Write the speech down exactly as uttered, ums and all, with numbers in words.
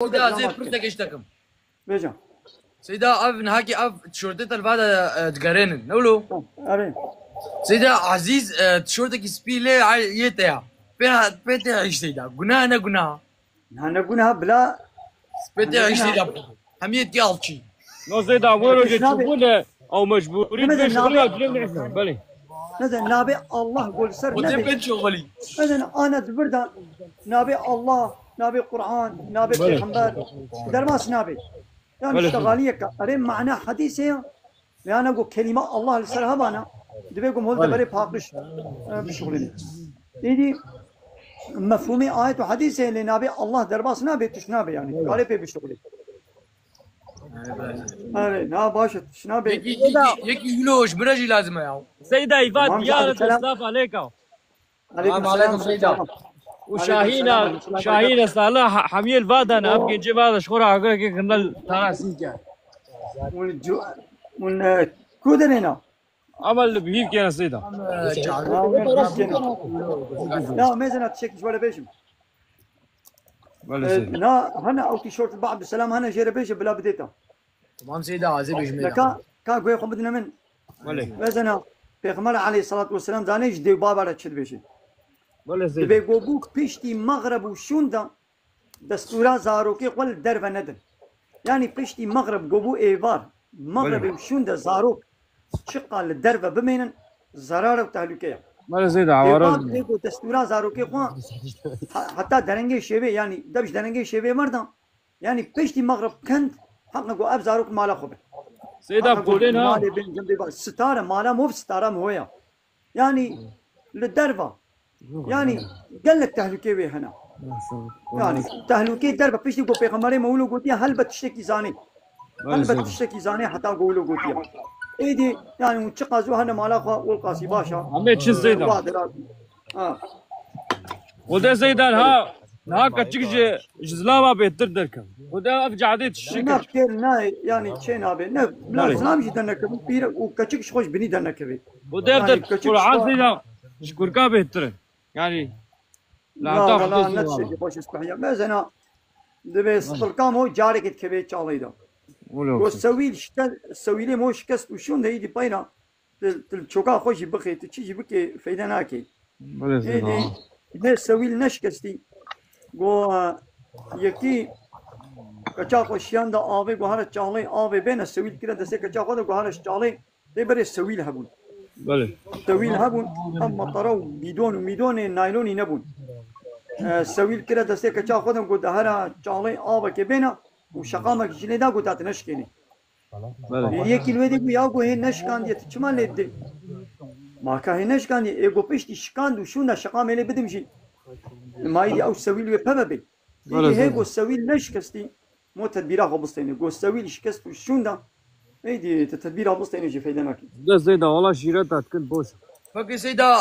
Seyda, ez ê pirsekê ji te kim. Bêje. Seyda, ev nihakî ev tişortê te li va de, e, digerênin. Ne wilo? Erê. Seyda Ezîz, e, tişortekî spî lê, e, yê te ya. Pê, pê tê hiştê de. Gunah ne gunah? Na ne gunah bila. Pê tê hiştê de. Hemiyê tê alçî. No Seyda, wê rojê çûbû de, ew mecbûrî Demedin dibê şixulî nabê ya dilê nehsan. Belê. Neden nabê Allah gol ser O tê nabê. Pê şixulî. Neden ana dibir da nabê Allah, nabê Kur'an, nabê Belê. Peyxember. Derbas nabê. Yani Belê. İşte gali yeka. Erê mana hadîsê ya. Yani go kelîma Allah li ser hebana. Dibê go hol Belê. Deverê paqij, e, bişixulîne. Îdî mefhûmê ayet û hadîsê lê nabê Allah derbas nabê, tuş nabê yani. Belê. Galê pê bişixulî. Erê, na baş e, tuş nabê. Yekî, yekî, yekî wilo ji min re jî lazim e ya. Seyda Îvat, Tamam, diyar Seyda, selam. Selafa aleyka. Aleyküm Selamun selam, aleykum Seyda. Seyda. Û Aleyküm Şahîna, selam, aleyküm selam. Şahîna Salih, ha-, hemiyê li va dane, ev Oo. Gencê va de ji xwe re agireke kirine li tara sîn ke. Hûn cu-, hûn, e, ku derê ne? Ama li bihîv kene Seyda. Ama, e, çağırıyor. Ha, hûn bihîv kene. Ya, mêzena tiştekî ji we re bêjim. Belê E, Seyda. Na, hene ew tîşortê ba Abdüselam hene jê re bêje bila bidêta. Tamam Seyda, ez ê bêjim. Ka, ka guhê xwe bidine min. Belê. Vezena, Pêxember aleyhissalatu vesselam zanê ji dê û bava re çi dibêje. Belê Seyda. Dibê go bû piştî mexreb û şûnda destûra zarokê xwe li derve nedin. Yani piştî mexreb go bû êvar, mexrebê Belê. Û şûnda zarok çiqa li derve bimênin, zerar û tehlûke ye. Belê Seyda, Êvar awara dibê go destûra zarokê xwe ha-, heta derengê şêvê, yani dev ji derengê şêvê merdan, Yani piştî mexrib kend, heqe ku ev zarok mala xwe bin. Seyda Heqe ku Polên ha. Malê bên gundê ba-, sitare, mala mov sitara mi hoya. Yani li derva. Yani gelek tehlûkê wê hene. Yani tehlûkê derve piştî ku pêxemberê me wilo gotiye helbet tiştekî zanê. Belê Helbet Seyda. Tiştekî zanê heta ku wilo gotiye. Êdî yani hûn çiqas wê hene mala xwe wil qasî baş a. Em ê çi Seyda? Wa dira-, ha. Xwedê Seyda ha. Niha keçik ji, ji zilama bêtir derkevin. Xwedê ev cadê tişik Niha kir. Kêr nayê, yani çê nabê. Ne, bila Belê. Zilam jî dernekevin, pîre û keçik ji xwe ji binî dernekevê. Xwedê Yani der keçik Kur'an ji xwe Seyda ji kurka bêtir e. Yani, La, lanta wala, Xwedê ne Seyda. Tiştekî xweş istihiya. Mezena, dibê Belê. Stilka mo carekê dikevê çalê de. Wala Go olsun. Sewîl şike-, sewîlê mo şikest û şûn de îdî peyna. Tu, tu çoka xwe jî bixê, tu çi jî bikê, feyde nakê. Belê Seyda. Êdî ne sewîl neşkestî. Go, e, yekî keça xwe şiyan da avê, go here çalê avê bêne, sewîl kire destê keça xwe de, go here çalê, tê berê sewîl hebûn. Belê. Sewîl hebûn, em matara û bîdon û mîdonê naylonî nebûn. E, sewîl kire destê keça xwe de, go de here çalê avekê bêne û şeqamek jî lê da, go ta tu neşkênê. Belê. Yekî li wê dî bû, ya ku hê neşikandiye, tu çima lê didê? Ma ka hê neşikandiye, ê ku piştî şikand û şûnda şiqamê lê bidim jî. Ma îdî ew sewîl wê peve bê. Belê, Îdî hê Seyda. Ku sewîl neşikestî, mo tedbîra xwe bistêne. Ku sewîl şikest û şûnda, êdî tu tedbîra bistêne jî feyde nake. De Seyda, wala şîreta dikin boş. Peki Seyda,